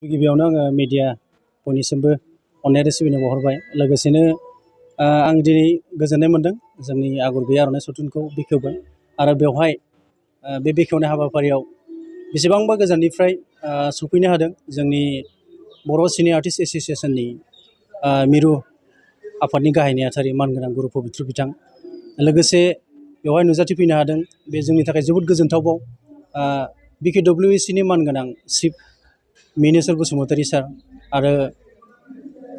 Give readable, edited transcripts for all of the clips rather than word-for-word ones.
गिबियावनो आङो मिडिया बयनिसिमबो अननाय आरो सिबिनाय बावहरबाय। लोगोसेनो आं दिनै गोजोननाय मोन्दों जोंनि आगर गैयै आर'नाइ सावथुनखौ बेखेवबाय आरो बेवहाय बे बेखेवनाय हाबाफारियाव बेसेबांबा गोजाननिफ्राय सफैनो हादों जोंनि बर' सिने आर्टिस्ट एस'सिएशननि मिरु आफादनि गाहाय नेहाथारि मानगोनां गुरु पबित्र बिथां। लोगोसे बेवहाय नुजाथिफैनो हादों बे जोंनि थाखाय जोबोद गोजोनथावबाव। BKWACनि मानगोनां चिफ मिनेश्वर बसुमतारी सार आरो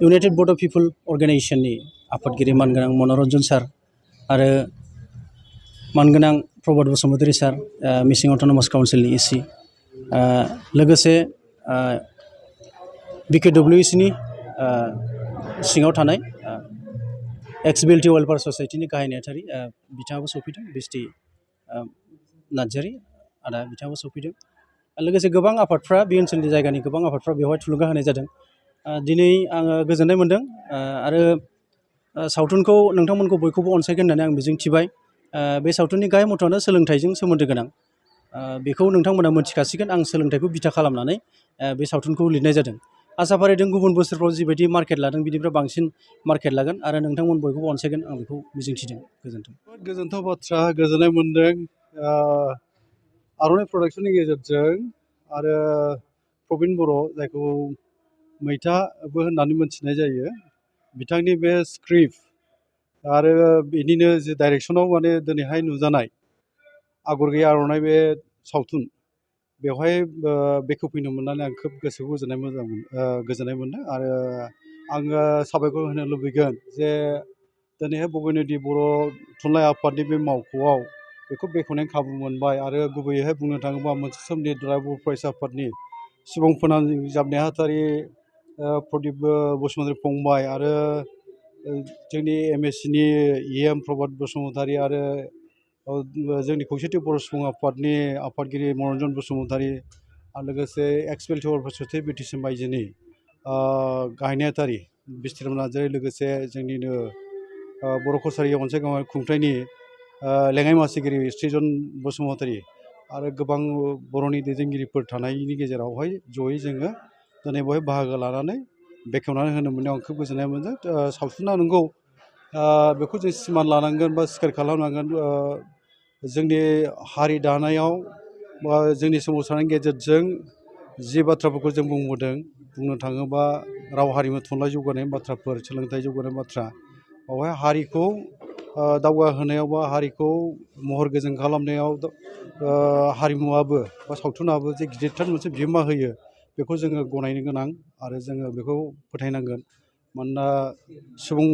इउनाइटेड बड' पिपल अर्गेनाइजेशननि आफादगिरि मानगोनां मनरन्जन सार आरो मानगोनां प्रबत बसुमतारी सार मिसिं अट'नमास काउन्सिलनि EC लोगोसे BKWACनि सिङाव थानाय एक्स-बिएलटि वेलफेयार ससाइटिनि गाहाय नेहाथारि बिथाङाबो सफैदों, बिस्टि नार्जारि आदा बिथाङाबो सफैदों। लोगोसे गोबां आफादफ्रा बे ओनसोलनि जायगानि गोबां आफादफ्रा बेवहाय थुलुंगा होनाय जादों। दिनै आङो गोजोननाय मोन्दों आरो सावथुनखौ नोंथांमोनखौ बयखौबो अनसायगोन होननानै आं मिजिंथिबाय। बे सावथुननि गाहाय मथ'आनो सोलोंथाइजों सोमोन्दो गोनां। बेखौ नोंथांमोना मिथिखासिगोन। आं सोलोंथाइखौ बिथा खालामनानै बे सावथुनखौ लिरनाय जादों। आसा फारिदों गुबुन बोसोरफ्राव जिबायदि मार्केट लादों बिनिफ्राय बांसिन मार्केट लागोन आरो नोंथांमोन बयखौबो अनसायगोन आं बेखौ मिजिंथिदों। गोजोन्थों। गोजोनथाव बाथ्रा, गोजोननाय मोन्दों आर'नाइ प्रडाक्शननि गेजेरजों आरो प्रबिन बर' जायखौ मैथाबो होननानै मोनथिनाय जायो, बिथांनि बे स्क्रिप्ट आरो बिनिनो जे डाइरेक्सनाव माने दिनैहाय नुजानाय आगर गैयै आर'नाइ बे सावथुन बेवहाय बेखेवफैनो मोननानै आं खोब गोसोखौ गोजोननाय मोन्दों आरो आङो साबायखर होनो लुबैगोन जे दिनैहाय बगेनदि बर' थुनलाइ आफादनि बे मावख'आव बेखौ बेखेवनायनि खाबु मोनबाय आरो गुबैयैहाय बुंनो थाङोबा मोनसे समनि बर' फरायसा आफादनि सुबुं फोनांजाब नेहाथारि प्रदिप बसुमतारी फंबाय आरो जोंनि MScनि EM प्रबत बसुमतारी आरो जोंनि खौसेथि बर' सुबुं आफादनि आफादगिरि मनरन्जन बसुमतारी आरो लोगोसे एक्स-बिएलटि वेलफेयार ससाइटि BTC बायजोनि गाहाय नेहाथारि बिस्टिराम नार्जारि, लोगोसे जोंनिनो बर' कसारि अनसायगावनाय खुंथायनि लेङाइ मासिगिरि सृजन बसुमतारी आरो गोबां बर'नि दैदेनगिरिफोर थानायनि गेजेरावहाय जयै जोङो दिनै बेवहाय बाहागो लानानै बेखेवनानै होनो मोननायाव आं खोब गोजोननाय मोनदों। सावथुना नंगौ बेखौ जों सिमान लानांगोन बा स्वीकार खालामनांगोन। जोंनि हारि दानायाव बा जोंनि सोमावसारनायनि गेजेरजों जि बाथ्राफोरखौ जों बुंबोदों, बुंनो थाङोबा राव हारिमु थुनलाइ जौगानायनि बाथ्राफोर, सोलोंथाइ जौगानायनि बाथ्रा, बेवहाय हारिखौ दावगाहोनायाव बा हारिखौ महर गोजों खालामनायाव हारिमुवाबो बा सावथुनाबो जे गिदिरथार मोनसे बिहोमा होयो बेखौ जोङो गनायनो गोनां आरो जोङो बेखौ फोथायनांगोन। मानोना सुबुं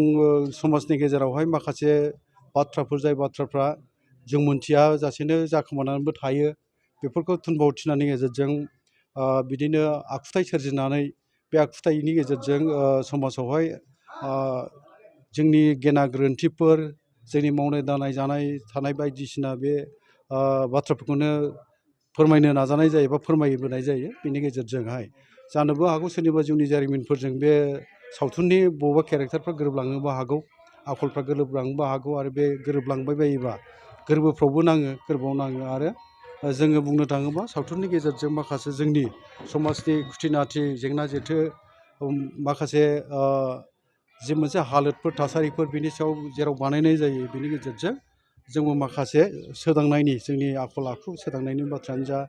समाजनि गेजेरावहाय माखासे बाथ्राफोर जाय बाथ्राफ्रा जों मोनथिया जासेनो जाखोमानानैबो थायो, बेफोरखौ थुनफावथिनानि गेजेरजों बिदिनो आखुथाइ सोरजिनानै बे आखुथाइनि गेजेरजों समाजावहाय जोंनि गेना गोरोन्थिफोर, जोंनि मावनाय दांनाय जानाय थानाय बायदिसिना बे बाथ्राफोरखौनो फोरमायनो नाजानाय जायो बा फोरमायबोनाय जायो। बेनि गेजेरजोंहाय जानोबो हागौ सोरनिबा जिउनि जारिमिनफोरजों बे सावथुननि बबेबा केरेक्टारफ्रा गोरोबलांनोबो हागौ, आखलफ्रा गोरोबलांनोबो हागौ आरो बे गोरोबलांबाय बायोबा गोरबोफ्रावबो नाङो, गोरबोआव नाङो आरो जोङो बुंनो थाङोबा सावथुननि गेजेरजों माखासे जोंनि समाजनि खुथिनाथि जेंना जेथो माखासे जि मोनसे हालोदफोर थासारिफोर बिनि सायाव जेराव बानायनाय जायो बेनि गेजेरजों जोंबो माखासे सोदांनायनि जोंनि आखल आखु सोदांनायनि बाथ्रायानो जा,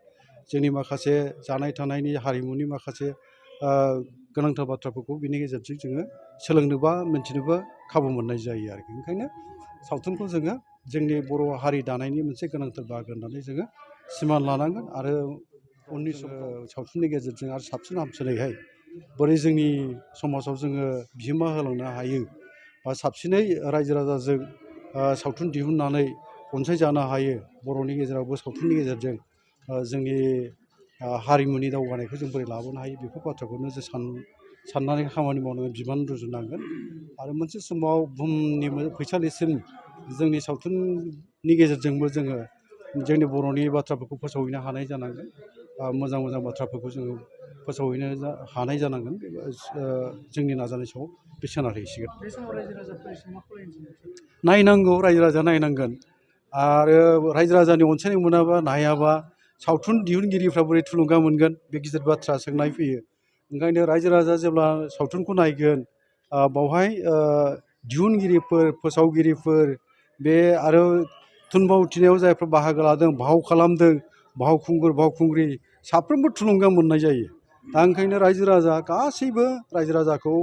जोंनि माखासे जानाय थानायनि हारिमुनि माखासे गोनांथार बाथ्राफोरखौ बिनि गेजेरजों जोङो सोलोंनोबा मिन्थिनोबो खाबु मोननाय जायो आरोखि। ओंखायनो सावथुनखौ जोङो जोंनि बर' हारि दानायनि मोनसे गोनांथार बाहागो होननानै जोङो सिमान लानांगोन आरो उननि सावथुननि गेजेरजों आरो साबसिन हामसिनैहाय बोरै जोंनि समाजाव जोङो बिहोमा होलांनो हायो बा साबसिनै रायजो राजाजों सावथुन दिहुननानै अनसायजानो हायो, बर'नि गेजेरावबो सावथुननि गेजेरजों जोंनि हारिमुनि दावगानायखौ जों बोरै लाबोनो हायो बेफोर बाथ्राखौनो जों साननानै खामानि मावनांगोन, बिबान रुजुनांगोन आरो मोनसे समाव बुहुमनि फैसालिसिम जोंनि सावथुननि गेजेरजोंबो जोङो जोंनि बर'नि बाथ्राफोरखौ फोसावहैनो हानाय जानांगोन। मोजां मोजां बाथ्राफोरखौ जोङो फोसावहैनो हानाय जानांगोन। जोंनि नाजानाय समाव बे सोनारहैसिगोन। नायनांगौ, रायजो राजाया नायनांगोन आरो रायजो राजानि अनसायनाय मोनाबा नायाबा सावथुन दिहुनगिरिफ्रा बोरै थुलुंगा मोनगोन, बे गिदिर बाथ्रा सोंनाय फैयो। ओंखायनो रायजो राजा जेब्ला सावथुनखौ नायगोन बावहाय दिहुनगिरिफोर फोसावगिरिफोर बे आरो थुनफावथिनायाव जायफ्रा बाहागो लादों भाव खालामदों भावखुंगुर भावखुंग्रि साफ्रोमबो थुलुंगा मोननाय जायो। दा ओंखायनो रायजो राजा गासैबो रायजो राजाखौ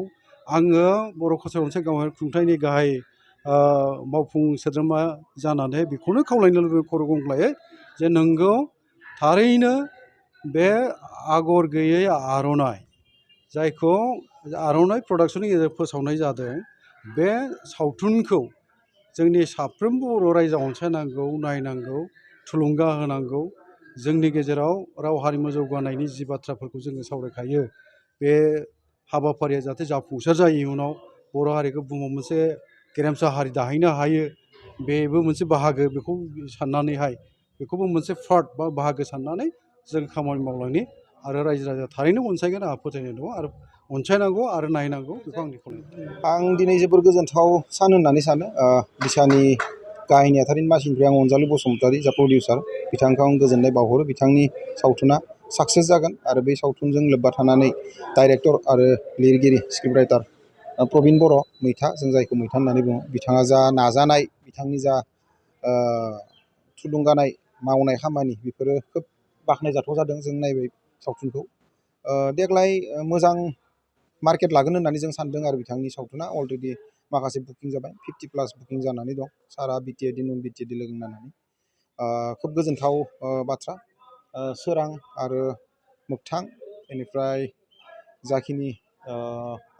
आङो बर' खौसे रनसाय गावहाय खुंथायनि गाहाय मावफुं सोद्रोमा जानानै बेखौनो खावलायनो लुबैयो खर' गंग्लायै जे नोंगौ थारैनो बे आगर गैयै आर'नाइ जायखौ आर'नाइ प्रडाक्सननि गेजेरजों फोसावनाय जादों बे सावथुनखौ जोंनि साफ्रोमबो बर' रायजोआ अनसायनांगौ नायनांगौ थुलुंगा होनांगौ। जोंनि गेजेराव राव हारिमु जौगानायनि जि बाथ्राफोरखौ जोङो सावरायखायो बे हाबाफारिया जाहाथे जाफुंसार जायो इयुनाव बर' हारिखौ बुहुमाव मोनसे गेरेमसा हारि दाहैनो हायो बेबो मोनसे बाहागो बेखौ साननानैहाय बेखौबो मोनसे पार्ट बा बाहागो साननानै जों खामानि मावलांनि आरो रायजो राजाया थारैनो अनसायगोन आंहा फोथायनाय दङ आरो अनसायनांगौ आरो नायनांगौ बेखौ आंनि खावलायनाय। आं दिनै जोबोर गोजोनथाव सान होननानै सानो बिसानि गाहाय नेहाथारिनि मासिनिफ्राय आं अनजालु बसुमतारी जा प्रडिउसार बिथांखौ आं गोजोननाय बावहरो। बिथांनि सावथुना साक्सेस जागोन आरो बे सावथुनजों लोब्बा थानानै डाइरेक्टर आरो लिरगिरि स्क्रिप्ट राइटार प्रबिन बर' मैथा जों जायखौ मैथा होननानै बुङो बिथाङा जा नाजानाय बिथांनि जा थुलुंगानाय मावनाय खामानि बेफोरो खोब बाख्नायजाथाव जादों। जों नायबाय सावथुनखौ देग्लाय मोजां मार्केट लागोन होननानै जों सानदों आरो बिथांनि सावथुना अलरेडि माखासे बुकिं जाबाय 50+ बुकिं जानानै दं सारा बिटिएडि नन बिटिएडि लोगो नांनानै खोब गोजोनथाव बाथ्रा। सोरां आरो मोगथां बेनिफ्राय जाखिनि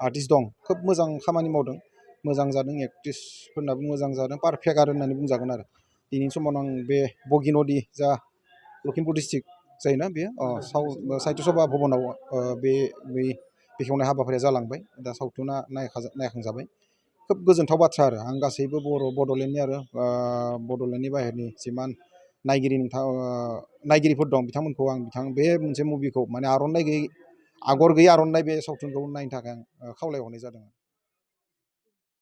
आर्टिस्ट दं खोब मोजां खामानि मावदों मोजां जादों एक्ट्रिसफोरनाबो मोजां जादों पारफेक्ट आरो होननानै बुंजागोन आरो दिनैनि समाव आं बे बगिनदि जा लखिमपुर डिस्ट्रिक्ट जायोना बेयो साहित्य सभा भबनाव बै बेखेवनाय हाबाफारिया जालांबाय दा सावथुना नायखांजाबाय खोब गोजोनथाव बाथ्रा आरो आं गासैबो बड'लेण्डनि आरो बड'लेण्डनि बाहेरनि जिमान नायगिरिफोर दं बिथांमोनखौ आं बे मोनसे मुभिखौ माने आर'नाइ गैयै आगर गैयै आर'नाइ बे सावथुनखौ नायनो थाखाय आं खावलायहरनाय जादों।